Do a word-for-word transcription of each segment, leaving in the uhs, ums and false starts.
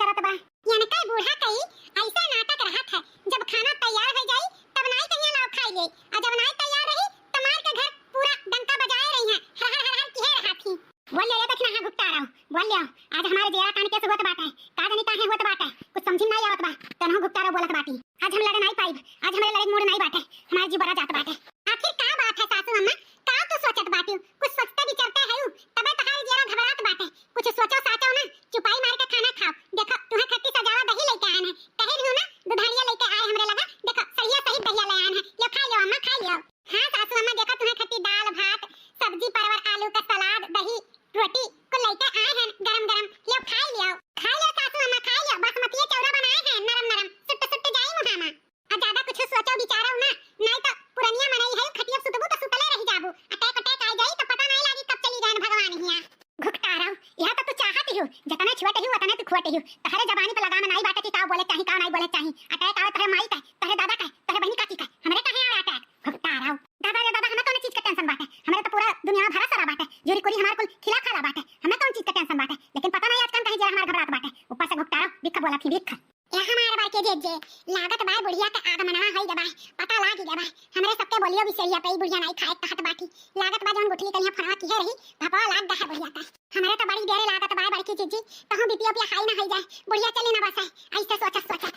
करत बा। यनकै बूढ़ा कई ऐसा नाटक रहत है, जब खाना तैयार होइ जाई तब नाई कहिया लाओ खाई ले, और जब नाई तैयार रही तो मार के घर पूरा डंका बजाए रही है, हर हर हर हर किहे रहा थी। बोल ले रे दखिनहा घुघटारउ, बोल ले। आज हमारे जेरा कान के से होत बाटे, का जानी काहे होत बाटे, कुछ समझी में नाई आवत बा, तनहु घुघटारउ बोलत बाटी। आज हम लड़े नाई पाइब, आज हमरे लड़े के मूड नाई बाटे, हमार जी बरा जात बाटे। आखिर का बात है सासू अम्मा, का तू सोचत बाटिउ? कुछ सोचते विचरते हइउ, तबे तहार जेरा घबरात बाटे। कुछ सोचो साचो ना, चुपाई मार के खाना खाओ। देखो, तुहे खट्टी सजावा दही लेके आयन है, कहे रहिउ ना, दुधानिया लेके आए हमरे लगा। देखो, सहिया सहित दहिया ले आयन है, लो खा लो अम्मा, खा लो। हाँ सासू अम्मा, देखो तुहे खट्टी दाल भात, सब्जी परवर आलू का सलाद, दही, रोटी कुल लेके आए हैं गरम गरम, लो खा लो। खा लो सासू अम्मा, खा लो, बासमतिये चौरा बनाए हैं नरम नरम, सुट्ट सुट्ट जाई मुहामा। आ ज्यादा कुछ सोचो विचारो ना, नाई तो पुरनिया मनई है, खटिया सुतबू तो सुतले रह जाबू, अटैक अटैक आ जाई तो पता नाई लागी कब चली जान भगवान हिया। घुघटारउ, यह तो तू चाहत ही हो, जतने छुअट ही उतने तू खुअट ही हो। तहरे जबानी पे लगाम नाई बाटे कि का बोले चाही, का नाई बोले चाही। अटैक आवे तहरे माई का, तहरे दादा का, तहरे बहनी काकी का, हमरे काहे आवे अटैक? घुघटारउ। दादा रे दादा, हमें कौन चीज का टेंशन बाटे? हमरे तो पूरा दुनिया में भरा सरा बाटे, जूरी कुरी हमार कुल खिला खाला बाटे, हमें कौन चीज का टेंशन बाटे? लेकिन पता नाई आजकल कहीं जेरा हमार घबरात बाटे, ऊपर से घुघटारउ, बिख बोला थी बिख। ए हमार बड़की जीजी, लागत बा बुढ़िया के आगमनवा होई गवा, पता लागी गवा। हमरे सबके बोलियो बिसेरिया पे ई बुढ़िया नाई खाए कहत बाटी। लागत बा जौन गुठली कनिया फोनवा किहे रही, भपवा लाग गवा है बुढ़िया का। हमरे तो बड़ी देर लागत बा बड़की जीजी, कहूँ बीपी ओपी हाई ना होई जाए, बुढ़िया चली ना बसे, ऐसे सोचत सोचत।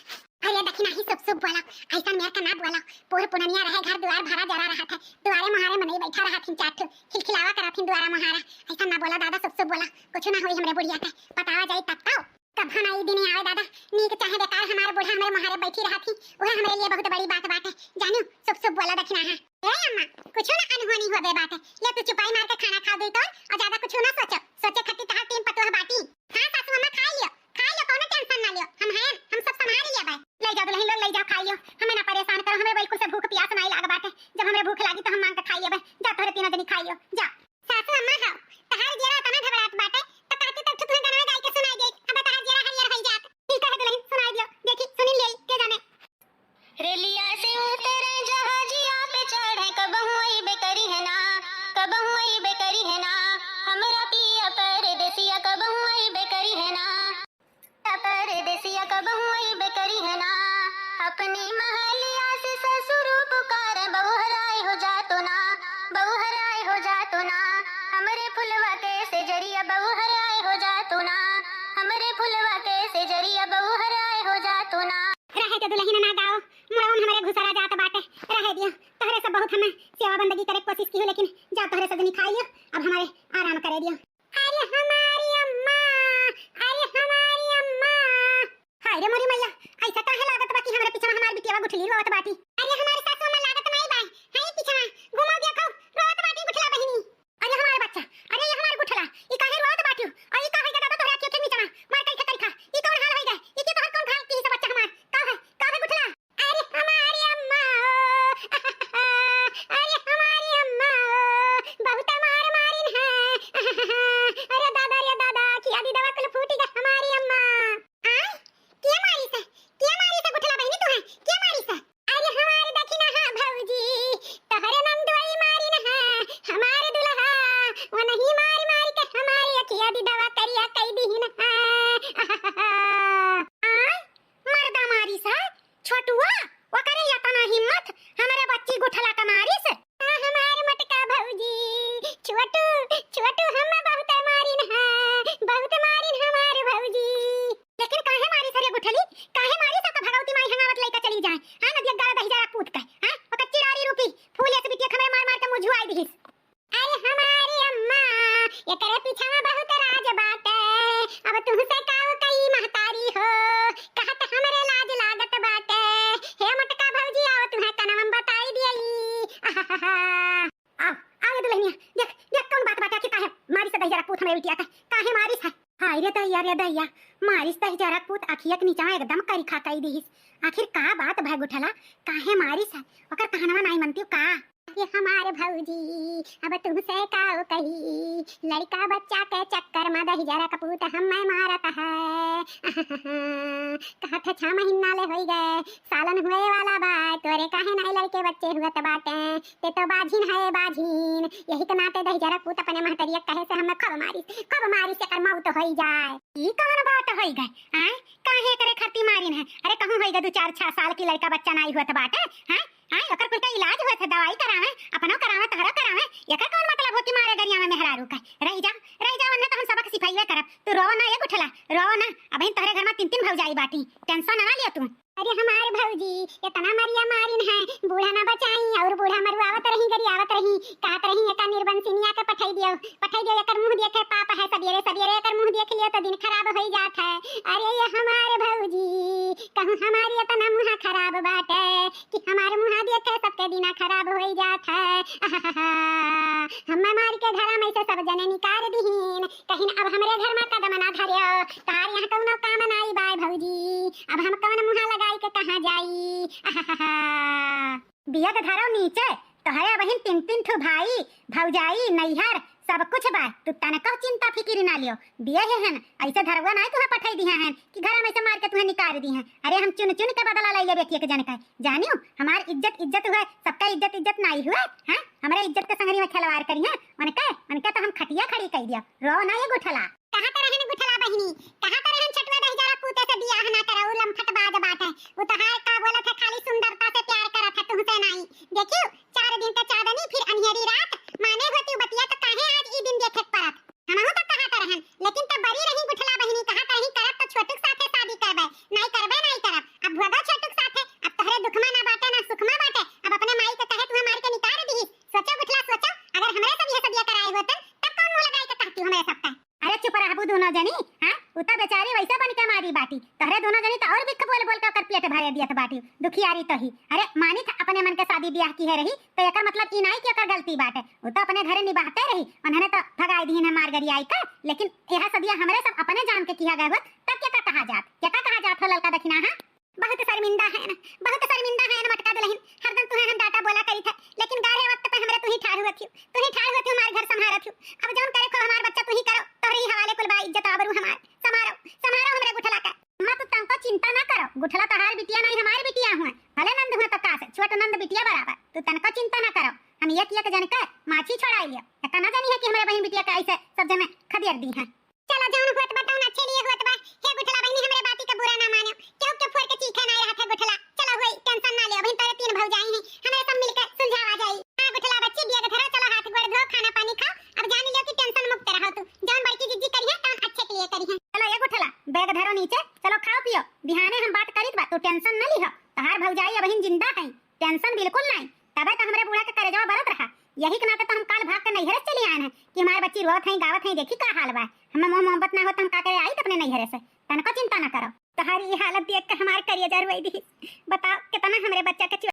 अरे दखिनहा सुप सुप बोला, ऐसा मेर का ना बोला, पूर पुननिया रहे, घर दुआर भरा जरा रहत है, दुआरे मुहारे मनई बैठा रहत हिन, चार ठो खिलखिलावा करत हिन दुआरा मुहारा, ऐसा ना बोला दादा, सुप सुप बोला, कुछ ना होई हमरे बुढ़िया के, पतावा जाई तब तो। कब हमारी दिन आवे दादा, नीक चाहे बेकार हमार बूढ़ा हमरे मुहारे बैठी रहत ही, उहे हमरे लिए बहुत बड़ी बात बाटे। जानू, सुप सुप बोला दखिनहा। ए अम्मा, कुछ ना अनहोनी होबे बाटे। ले तू चुपाई मार के खाना खा दे तो, और ज्यादा कुछ ना सोचो। सोचे खातिर तहार तीन पतोह बाटी। हाँ सासू अम्मा, खा लियो, खा लियो, कौनो टेंशन ना लियो, हम हैं, हम सब संभाल लेबे। ले जाओ दुल्हन लोग, ले जाओ, खा लियो, हमें ना परेशान करो, हमें बिल्कुल से भूख प्यास नाई लाग बाटे। जब हमरे भूख लागी तो हम मांग के खा लेबे। जा तोहरे तीनों जनी खा लियो, जा। सासू अम्मा हो, तहार जेरा इतना घबरात बाटे, तो कहती तब तो तुहे गनवा गाई के सुनाई दे। अब तहार जेरा हरियर होई जात। ठीक है दुल्हन, सुनाई दियो। देखी, सुनी ले, के जाने। रेलिया से उतरे जहाजिया पे चढ़े, कबहू अइबे करी है ना, कबहू अइबे करी है ना, हमरा पिया परदेसिया कबहू अइबे करी है ना। परदेसिया कबहू अइबे करी है ना, अपनी महलिया से ससुर पुकारे, बहू हराए हो जा तो ना, बहू हराए हो जा तो ना, हमरे फुलवा के सेजरिया, बहू हराए हो जा तो ना, हमरे फुलवा के सेजरिया, बहू हराए हो जा तो ना। रहे दे दुल्हन ना गाओ, मुड़वा में हमरे घुसरा जात बाटे, रहे दियो। तोहरे सब बहुत हमें सेवा बंदगी करे के कोशिश की हो, लेकिन जा तोहरे सब जनी खाई लियो, अब हमारे आराम करे दियो। अरे हमारी अम्मा, अरे हमारी अम्मा। हाय रे मोरी मैया, ऐसा काहे लागत बा कि हमरे पीछे हमार बिटिया गुठली रोवत बाटी? अरे हमारे सासू अम्मा लागत नहीं बा, है पीछे घुमा देखो, रोवत बाटी गुठला बहिनी। अरे हमारे बच्चा, अरे ये हमार गुठला, ई काहे रोवत बाटी? और ई का होई गया दादा तोहरे आँखी के नीचे मार कई खा कई खा, ई कौन हाल होई गए? ई के तोहर कौन हाल की से बच्चा हमार? का है, का है गुठला? अरे हमारी अम्मा ओ, अरे हमारी अम्मा ओ, बहुत मार मारिन है। अरे दादा रे दादा, किया दी दवा कुल फूटी गा हमारी अम्मा। आ? के मारी से? के मारी से गुठला बहिनी तू है? के मारी से? अरे हमारे दखिनहा भौजी, तोहरे नंदोई मारिन है, हमारे दुल्हा, वो नहीं मार मार के हमारे अखिया दी दवा करिया कई दीहिन है। आ? मर्दा मारिस है, छोटुआ, ओकरे यतना हिम्मत, हमरे बच्ची गुठला का मारिस। आ, हमार मोटका भौजी, छोटू, छोटू हम बहुत मारिन है, बहुत मारिन हमार भौजी। लेकिन काहे मारिस रे गुठली, काहे मारिस? तो भगवती माई हंगावत लइका चली जाए, हाँ, नदिया गारा दही जरा पूत के, हाँ, ओकर चिरारी रूपी फूल ऐसे बिटिया हमरे मार मार के मुझुआई दिहिस। अरे हमारी अम्मा, एकरे पीछा में बहुत राज बाटे। अब तुमसे काऊ कई महतारी हो, कहत हमरे लाज लागत बाटे। हे मोटका भौजी, आओ तुम्हें कनवा में बताई दियई। आहा, आओ, आओ ये दुल्हनिया, देख, देख कौन बात बाटे कि काहे मारिस दहिजरा पूत हमरे बिटिया के, काहे मारिस है? हाय रे दैया, रे दैया, मारिस दहिजरा पूत अखिया के नीचा एकदम करिखा कई दिहिस। आखिर का बात भय गुठला, काहे मारिस है? ओकर कहनवा नाई मनती का? ये हमार भौजी, अब तुमसे का कही, लड़का बच्चा के चक्कर में दहिजरा कपूत हमें मारत है। कहत है, छह महीना ले होई गए, सालन हुए वाला बा, तोरे काहे नाई लड़के बच्चे हुअत बाटे, ते तो बाझिन है बाझिन। यही के नाते दहिजरा कपूत अपने महतरिया कहे से हमें खूब मारी, खूब मारी से कर मौत होई जाए। ई कौन बात होई गए? आय, काहे करे खातिर मारिन है? अरे कहूँ होई गए दू चार छह साल की लड़का बच्चा नाई हुअत बाटे, हैं? हाँ, ओकर कुल का इलाज होत है, दवाई करावे, अपनो करावे, तहरो करावे। एकर कौन मतलब हो कि मारे गरिया में मेहरारू का? रही जा, रही जा, ओन्ने तो हम सबक सिखाइबे करब। तू रोवो ना, ये गुठला, रोवो ना। अबहिन तोहरे घर में तीन तीन भौजाई बाटी, टेंशन ना लियो तू। अरे हमार भौजी, इतना मरिया मारिन है, बूढ़ा ना बचाई और बूढ़ा मरुआवत रही, गरियावत रही, कहत रही एका निर्बंसिनिया के पठाई दियो, पठाई दियो, एकर मुंह देखे पाप है, सबेरे सबेरे एकर मुंह देख लियो तो दिन खराब होई जात है। अरे ये हमार भौजी, कहूँ हमारी इतना मुँह खराब बाटे कि हमार मुँह देखे सबके दिना खराब होई जात है। आहाहाहा। हमें मार के घरा में से सब जने निकाल दिहीन, कहिन अब हमरे घर में कदम ना धरियो, तार यहाँ कौनो काम नाई बाय भौजी, अब हम कौन मुँह लगाई के कहाँ जाई? आहाहाहा। बियग धरो नीचे, तोहरे बहिन तीन तीन ठो भाई, भौजाई, नैहर, सब कुछ बा। तू तनको चिंता फिकिर ना लियो। बिये है हन, ऐसे धरवा नाई तुहे पठाई दिहे हन कि घर में से मार के तुहे निकाल दी हैं। अरे हम चुन चुन के बदला लइले बेटिया के जन का। जानियो, हमार इज्जत इज्जत हुए, सबका इज्जत इज्जत नाई हुए, हैं? हमरे इज्जत के संगरी में खिलवाड़ करी हैं। उनके, उनके तो हम खटिया खड़ी कई दिया। रो ना ये गुठला। कहाँ तो रहन गुठला बहिनी, कहाँ तो रहन छटुआ दहिजरा कूते से बियाह ना करो, लंफट बाज बाटे। उ तोहार का बोलत है, खाली सुंदरता से प्यार करत है, तुहसे नाई। देखियो, चार दिन के चांदनी, फिर अन्हेरी रात, माने होती बतिया तो काहे आज ई दिन देखे के परत? हमहू तो कहाँ तो रहन, लेकिन तब बड़ी रही गुठला बहिनी, कहाँ तो रही करब तो छोटुक साथे शादी करबे, नाई करबे, नाई करब। अब भोगा छोटुक साथे, अब तोहरे दुख में ना बाटे, ना सुख में बाटे, अब अपने माई के कहे तुहे मार के निकाल दी। सोचो गुठला, सोचो, अगर हमरे सब यह सदिया कराए होते, तब कौन मुँह लगाए के कहती हमरे सबका? अरे चुप रहबू दोनों जनी, हाँ? उ त बेचारी वैसे बन के मारी बाटी, तोहरे दोनों जनी त और बिख बोल बोल के ओकर पेट भरे दियत बाटी, दुखियारी तो ही। अरे मानित अपने मन के शादी ब्याह की है रही, तो एकर मतलब ई नाई कि ओकर गलती बाटे, उ त अपने घरे निभाते रही, उन्होंने तो भगाई दीन है मार गरियाई का, लेकिन यह सदिया हमरे सब अपने जान के किया गए होत, तब केका कहा जात, केका कहा जात हो ललका दखिना, हाँ? बहुत शर्मिंदा है ना, बहुत शर्मिंदा है ना मटका दुलहिन। हरदम तुहे हम डाटा बोला करी थे, लेकिन गाढ़े वक्त पे हमरे तू ही ठाढ़ हुआ थी, तू ही ठाढ़ हुआ थी, हमार घर संभारा थी। अब जौन करे को हमार बच्चा तू ही करो, तोहरे ही हवाले कुल बा इज्जत आबरू हमार। संभारो, संभारो हमरे गुठला का। अम्मा तू तनको चिंता ना करो, गुठला तोहार बिटिया नहीं हमार बिटिया हुआ, भले नंद हुआ तो का से, छोट नंद बिटिया बराबर, तू तनको चिंता ना करो। हम एक एक जन के माछी छोड़ाई लिया, एतना जनी है कि हमरे बहिन बिटिया के ऐसे सब जने खदेड़ दी हैं। चला, जौन होत बा तौन अच्छे लिए होत बा। हे गुठला बहिनी, हमरे बाती का बुरा ना मानो, केहू के फोर के चीखे ना रहत है गुठला। चला होई, टेंशन ना ले, अभी तोरे तीन भौजाई हैं, हमरे सब मिलके सुलझावा जाई। हाँ गुठला बच्ची, बैग धरो, चलो हाथ गोड़ धो, खाना पानी खाओ, अब जान लियो कि टेंशन मुक्त रहो तू। जौन बड़की जिज्जी करी है तौन अच्छे के लिए करी है। चलो ये गुठला, बैग धरो नीचे, चलो खाओ पियो, बिहाने हम बात करीत बा, तू टेंशन न लिहो, तोहार भौजाई अबहिन जिंदा है, टेंशन बिल्कुल नहीं। तबे तो हमरे बूढ़ा के करेजवा बरत रहा, यही के नाते तो हम काल भाग के नैहरे से चली आए हैं कि हमारे बच्ची रोवत हैं, गावत हैं, देखी का हाल बा। हमें मोह मोहब्बत ना होत हम का करे आइत अपने नैहरे से। तनको चिंता ना करो। तोहारी ई हालत देख के हमार करेजा रोई दी। बताओ कितना हमरे बच्चा के